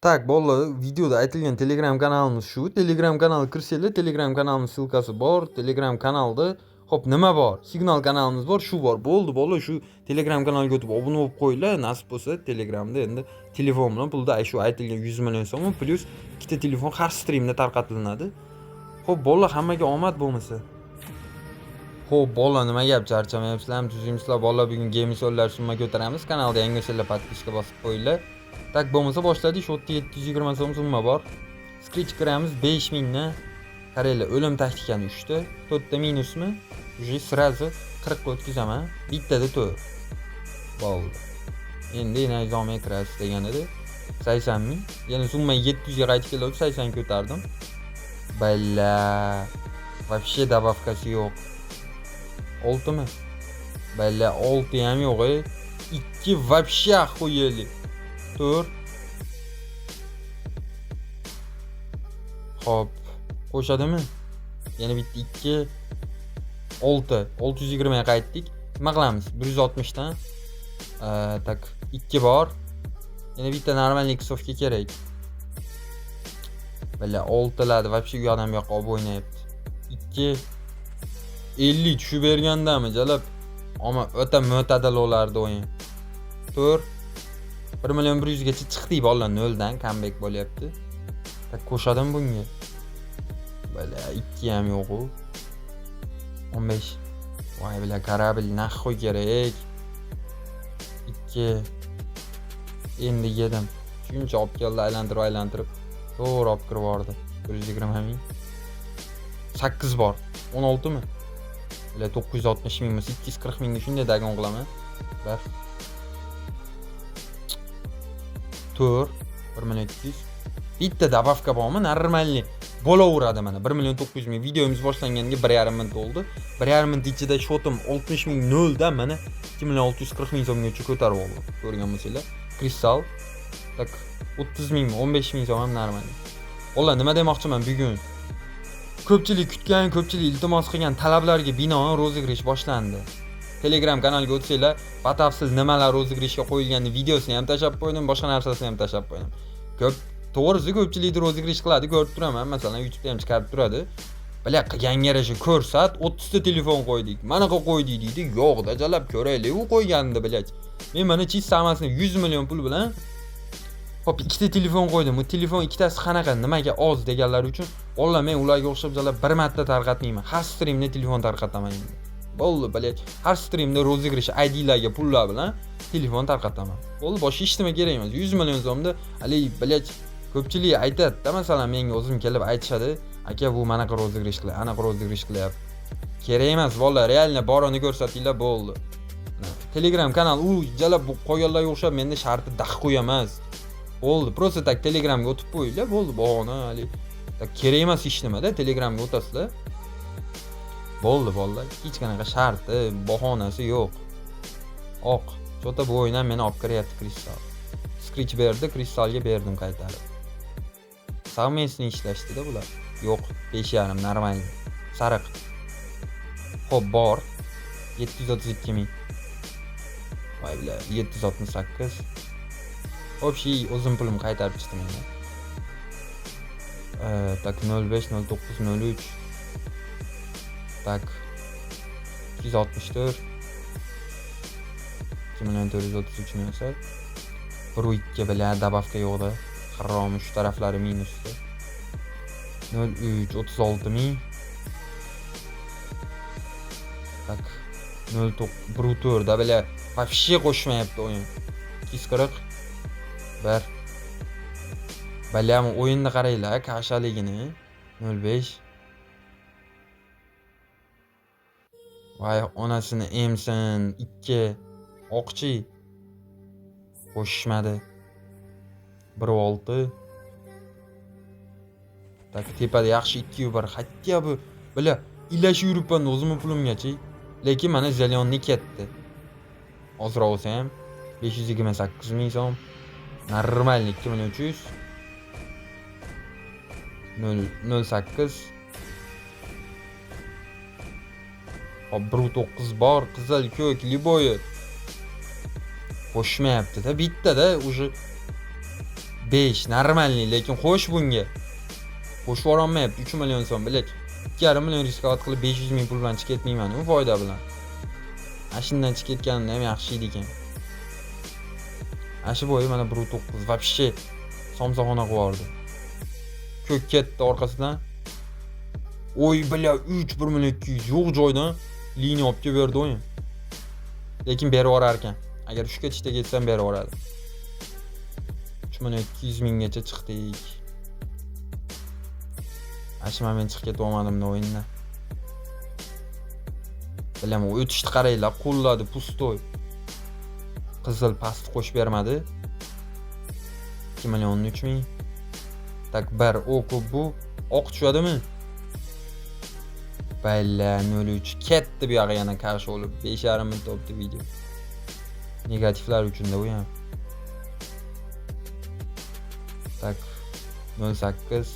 Так, bolalar, videoda aytilgan Telegram kanalimiz shu. Telegram kanalga kirsanglar, Telegram kanalimiz ссылка si bor. Telegram kanalda xo'p, nima bor? Signal kanalimiz bor, shu bor. Bo'ldi, bolalar, shu Telegram kanalga o'tib obuna bo'lib qo'yinglar. Nasib bo'lsa, Telegramda endi telefon bilan pulda shu aytilgan 100 million so'm plyus ikkita telefon har strimda tarqatilinadi. Xo'p, bolalar, hammaga omad bo'lmasa. Xo'p, bolalar, nima gap, charchamayapsizlarmi, tuzukmisizlar? Bolalar, bugun gemisollar summa ko'taramiz. Kanalda yangi bo'lsanglar, подписка bosib qo'yinglar. Так, bo'lmasa boshladik. Shu yerda 720 so'm summa bor. Scratch kiramiz 5000 ni. Qaranglar, o'lim taktikani 3 ta, 4 ta minusmi? Уже сразу 40 ga o'tkazaman. Bittada 4. Bo'ldi. Endi nizomga kirasiz degan edi. 80 ming. Yana summa 700 ga qaytib keldi, 80 ko'tardim. Balla. Вообще добавка si yo'q. 6 mi? Balla, 6 ham yo'q, ey. 2 вообще охуели. 4. Xo'p, qo'shadimi? Yana bitta 2 6 620 ga qaytdik. Nima qilamiz? 160 dan так 2 bor. Yana bitta нормальный иксовка kerak. Balla, 6 larda вообще u yoqdan bu yoqqa olib o'ynayapti. 2 50 tushib bergandami, jalab? Ammo o'ta mo'tadil bo'lardi o'yin. 4 1 million 100 gacha chiqdik bolalar, noldan comeback bo'lyapti. Так, qo'shadim bunga. Bala, 2 ham yo'q u. 15. Voy, бля, корабль нахуй kerak. 2. Endi yedim. Shuncha olib keldi, aylantirib aylantirib. To'g'ri olib kirib yubordi. 120 ming. 8 bor. 16 mi? Бля, 960 ming bo'lsa 240 mingga shunday догон qilaman. 1 4 1 million 200. Bitta добавка bormi? Нормальный. Bo'laveradi mana 1 million 900 ming. Videomiz boshlanganiga 1,5 minut bo'ldi. 1,5 minut ichida счёт im 60 ming noldan mana 2 million 640 ming so'mgacha ko'tarib oldi. Ko'rgan bo'lsanglar. Kristal. Так, 30 ming, 15 ming so'm ham нормальный. Bolalar, nima demoqchiman bugun? Ko'pchilik kutgan, ko'pchilik iltimos qilgan talablarga binoan розыгрыш boshlandi. Telegram kanaliga o'tsanglar, batafsil nimalar розыгрыш ga qo'yilganini videosini ham tashlab qo'ydim, boshqa narsasini ham tashlab qo'ydim. Ko'p, to'g'risi, ko'pchilikni розыгрыш qiladi, ko'rib turaman. Masalan, YouTube'da ham chiqarib turadi. Бля, qilganga yarasha ko'rsat, 30 ta telefon qo'ydik. Manaqa qo'ydik deydi. Yo'q-da, jalab ko'raylik u qo'yganini, блядь. Men mana чисто hammasini 100 million pul bilan hop ikkita telefon qo'ydim. Bu telefon ikkitasi qanaqa, nimaga oz deganlar uchun, wallah, men ularga o'xshab jalab bir marta tarqatmayman. Har strimda telefon tarqataman endi. Bo'ldi, блядь. Har strimda розыгрыш IDlarga pullar bilan telefon tarqataman. Bo'ldi, boshqa hech nima kerak emas. 100 million so'mda haligi, блядь, ko'pchilik aytadi-da, masalan, menga o'zim kelib aytishadi, aka, bu manaqa розыгрыш qilyapti, anaqa розыгрыш qilyapti. Kerak emas, bolalar, реально borini ko'rsatinglar, bo'ldi. Telegram kanal u jalab bu qolganlarga o'xshab menda sharti дохуй emas. Bo'ldi, просто так Telegramga o'tib qo'yinglar, bo'ldi, bahona haligi. Так kerak emas hech nimada, Telegramga o'tasizlar. Bo'ldi, bolalar, hech qanaqa sharti, bahonasi yo'q. Oq, что-то bu o'yin ham meni olib kiryapti kristal. Scratch berdi, kristalga berdim qaytarib. Совместно ishlashdida bular. Yo'q, 5,5 нормальный. Sariq. Xo'p, bor. 732 ming. Voy, бля, 768. Общий o'zim pulim qaytarib chiqdim endi. Так 05 09 03. Так 264 2 million 433 ming bo'lsa 1,2, бля, добавка yo'qda. Harom, shu taraflari minusda. 03 36 ming. Так 09 1,4 da, бля, вообще qo'shmayapti o'yin. 240 1. Бля, o'yinni qaranglar, kashaligini. 05. Voy, onasini emsin. 2. Oqchi. Qo'shishmadi. 1,6. Так, tepada yaxshi 2,1. Хотя бы, бля, ilashib yuribman o'zimni pulimgachi. Lekin mana зелёный ketdi. Ozroq bo'lsa ham 528 ming so'm. Нормальный 2 million 300. 0 0,8. Hop, 1,9 bor, qizil, ko'k, любой. Qo'shmayapti-da, bittada уже 5 нормальный, lekin xo'sh, bunga qo'shib yuborolmayapti. 3 million so'm, блядь. 2,5 million рисковать qilib 500 ming pul bilan chiqib ketmayman u foyda bilan. Ana shundan chiqib ketganimda ham yaxshi edi ekan. Ana shu bo'yi mana 1.9 вообще somsaxona qilib yubordi. Ko'k ketdi orqasidan. Oy, бля, 3 1 million 200 yo'q joydan liniya olib kelib berdi o'yin. Lekin berib yuborar ekan. Agar shu ketishda ketsam, berib yuboradi. 3 million 200 minggacha chiqdik. Ana shu men chiqib ketib olmadimda o'yinda. Bilaman, o'tishni qaranglar, qo'lladi пустой. Qizil past qo'shib bermadi. 2 million 3 ming. Так, 1 окуп bu oq tushadimi? Бля, 03 ketdi bu yog'i yana qarshi bo'lib 5,5 minut topdi video. Negativlar uchun-da u ham. Так, 08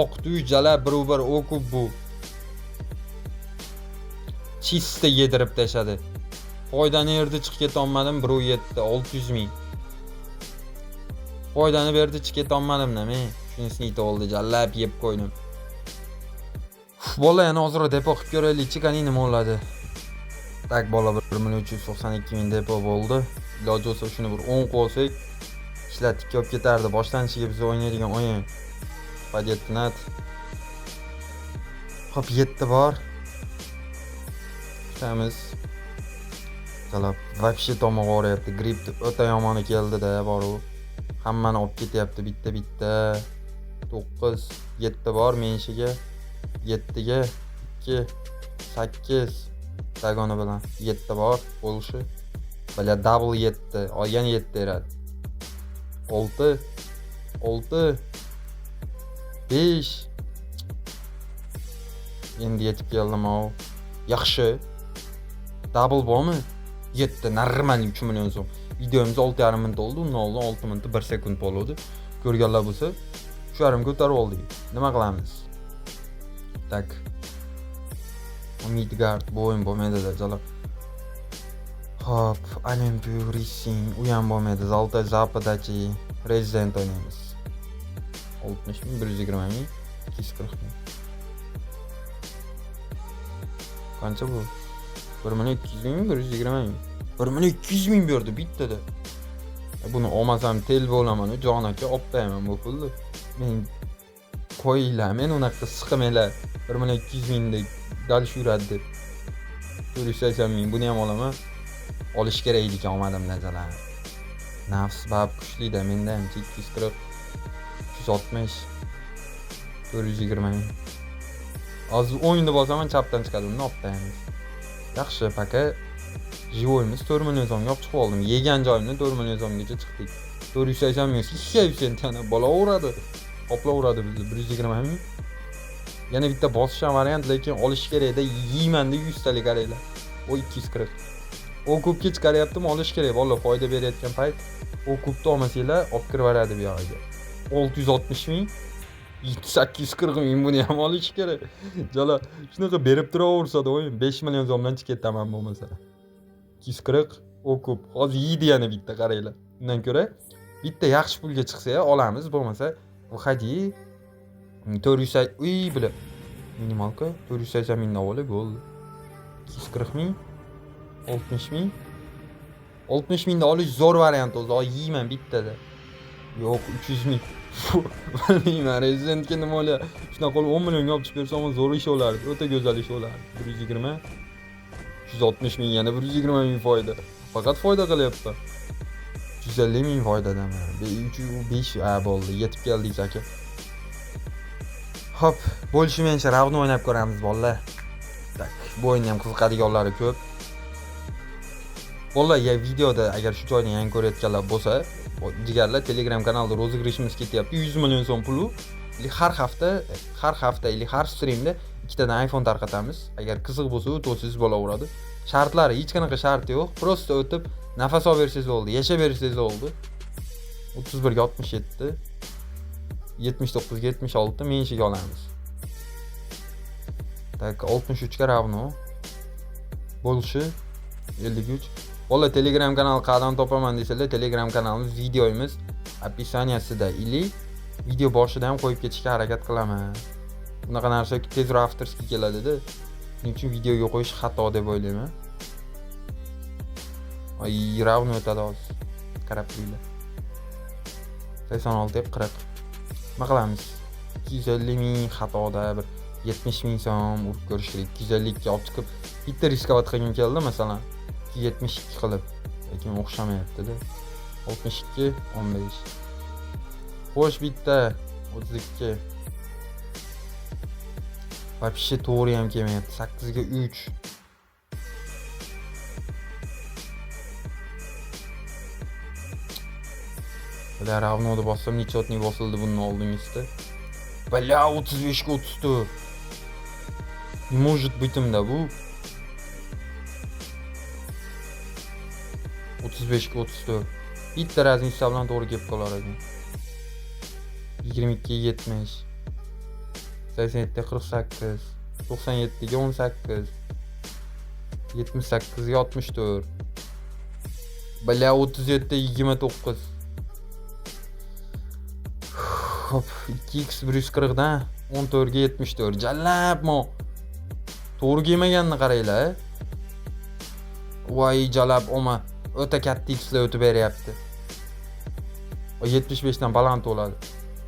oq tush jala 1-1 окуп bu. Чисто yedirib tashladi. Foydani yerda chiqib ketolmadim, 1.7 600 ming. Foydani berdi, chiqib ketolmadim-da men. Shunisini yetib oldi, jallab yeb qo'ydim. Uf, bola, yana ozroq depo qilib ko'raylikchi, qani nima bo'ladi. Так, bola, 1 million 392 ming depo bo'ldi. Iloji bo'lsa shuni bir 10 qilib olsak, ishlar tikka olib ketardi. Boshlanishiga biz o'ynaydigan o'yin. Под nat. Xo'p, 7 bor. Kutamiz. Jalab вообще tomoq og'riyapti. Gripp o'ta yomoni keldida boru. Hammani olib ketyapti bitta-bitta. 9 7 bor menshiga. 7 ga 2 8 dagoni bilan 7 bor bo'lishi. Бля, double 7. Olgan 7 beradi. 6 6 5. Endi yetib keldim ov. Yaxshi. Double bormi? 7 нормальный 3 million so'm. Videomiz 6,5 minut oldi. Undan oldin 6 minut 1 sekund bo'ldi. Ko'rganlar bo'lsa, 3,5 ko'tarib oldik. Nima qilamiz? Так. Midgard bu o'yin bo'lmaydi-da, jalab. Hop, Olympia Racing u ham bo'lmaydi. Золотой Запад dachi Resident o'ynaymiz. 60 ming, 120 ming, 240 ming. Qancha bu? 1 million 200 ming, 120 ming. 1 million 200 ming berdi bittada. Buni olmasam tel bo'laman, jon aka, olib qo'yaman bu pulni. Men qo'yinglar, men unaqa siqmanglar. 1 million 200 mingdek дальше yuradi deb. 480 ming, buni ham olaman. Olish kerak edi ekan, olmadim nazalar. Nafs bab kuchlida menda ham 240 360 420 ming. Hozir o'ngni bosaman, chapdan chiqadi, uni olib qo'yamiz. Yaxshi, пока живой miz. 4 million so'mga olib chiqib oldim. Yegan joyimdan 4 million so'mgacha chiqdik. 480 ming, 200 yana bo'laveradi. Qoplaveradi bizni 120 ming. Yana bitta bosish ham variant, lekin olish kerakda, yeymanda 100 talik, qaranglar. O 240. Окуп ga chiqaryaptimi, olish kerak, bolalar, foyda berayotgan payt. Окуп ni olmasanglar, olib kirib yuboradi bu yog'iga. 660 ming, 840 ming, buni ham olish kerak. Jala shunaqa berib turaversa-da o'yin 5 million so'mdan chiqib ketaman bo'lmasa. 240 окуп. Hozir yeydi yana bitta, qaranglar. Undan ko'ra bitta yaxshi pulga chiqsa olamiz, bo'lmasa выходи 400, uy, бля. Минималка 480 mingdan olib bo'ldi. 240 ming, 60 ming. 60 mingda olish zo'r variant o'zi. Hozir yeyman bittada. Yo'q, 300 ming. Bilmayman, Residentga nima o'lyapti. Shunaqa qilib 10 millionga olib chiqib bersam zo'r ish bo'lardi. O'ta go'zal ish bo'lardi. 120 360 ming, yana 120 ming foyda. Faqat foyda qilyapman. 350 ming foydadaman. 3 5 ha bo'ldi. Yetib keldik aka. Xo'p, bo'lishi menimcha равно o'ynab ko'ramiz, bolalar. Так, bu o'yinni ham qiziqadiganlari ko'p. Bolalar, ya videoda agar shu joyni yangi ko'rayotganlar bo'lsa, jigarlar, Telegram kanalda розыгрыш imiz ketyapti. 100 million so'm puli. Или har hafta, har hafta или har strimda ikkitadan iPhone tarqatamiz. Agar qiziq bo'lsa, o'tib bo'laveradi. Shartlari hech qanaqa sharti yo'q. Просто o'tib nafas olib bersangiz bo'ldi, yashab bersangiz bo'ldi. 31 ga 67, 79 ga 76 menshiga olamiz. Так, 63 ga равно. Bo'lishi 53. Bola, Telegram kanal qayerdan topaman desalar, Telegram kanalimiz videomiz описания sida или video boshida ham qo'yib ketishga harakat qilaman. Bunaqa narsa tezroq авторский keladida. Shuning uchun videoga qo'yish xato deb o'ylayman. Ay, равно o'tadi hozir. Qarab turinglar. 86 ga 40. Nima qilamiz? 250 ming xatoda bir 70 ming so'm urib ko'rish kerak. 252 ga olib chiqib bitta рисковать qilgim keldi, masalan. 272 qilib, lekin o'xshamayapti-da. 62 15. Xo'sh, bitta 32. Вообще to'g'ri ham kelmayapti. 8 ga 3. Бля, равно deb bossam нечетный bosildi bundan oldingisida. Бля, 35 ga 34. Не может быть da bu. 35 ga 34. Bitta разница bilan to'g'ri kelib qolar ekan. 22 ga 70. 87 ga 48. 97 ga 18. 78 ga 64. Бля, 37 ga 29. Hop, 2x 140 dan 14 ga 74. Jalab mo. To'g'ri kelmaganini qaranglar. Voy, jalab oma. O'ta katta xlar o'tib beryapti. 75 dan baland bo'ladi.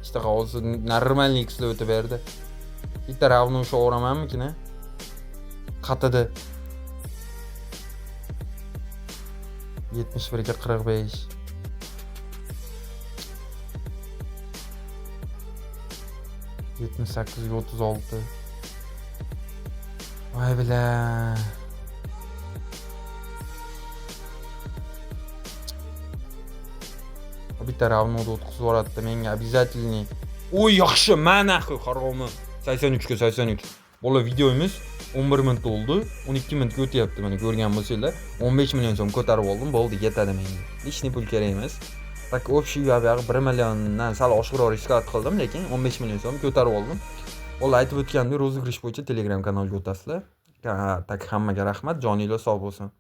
Ishtaha hozir нормальный xlar o'tib berdi. Bitta равно ushlab overamanmikin, a? Qatidi. 71 ga 45. 78 ga 36. Voy, бля. Bitta равно da o'tkazib yuboradida menga обязательный. Oy, yaxshi, mana haromi. 83 ga 83. Bola, videomiz 11 minut bo'ldi. 12 minutga o'tyapti, mana ko'rgan bo'lsanglar. 15 million so'm ko'tarib oldim, bo'ldi, yetadi menga. Лишний pul kerak emas. Так, общий u yog'i 1 milliondan sal oshiqroq рисковать qildim, lekin 15 million so'm ko'tarib oldim. Bola, aytib o'tganimdek, розыгрыш bo'yicha Telegram kanalga o'tasizlar. Так, hammaga rahmat, joninglar sog' bo'lsin.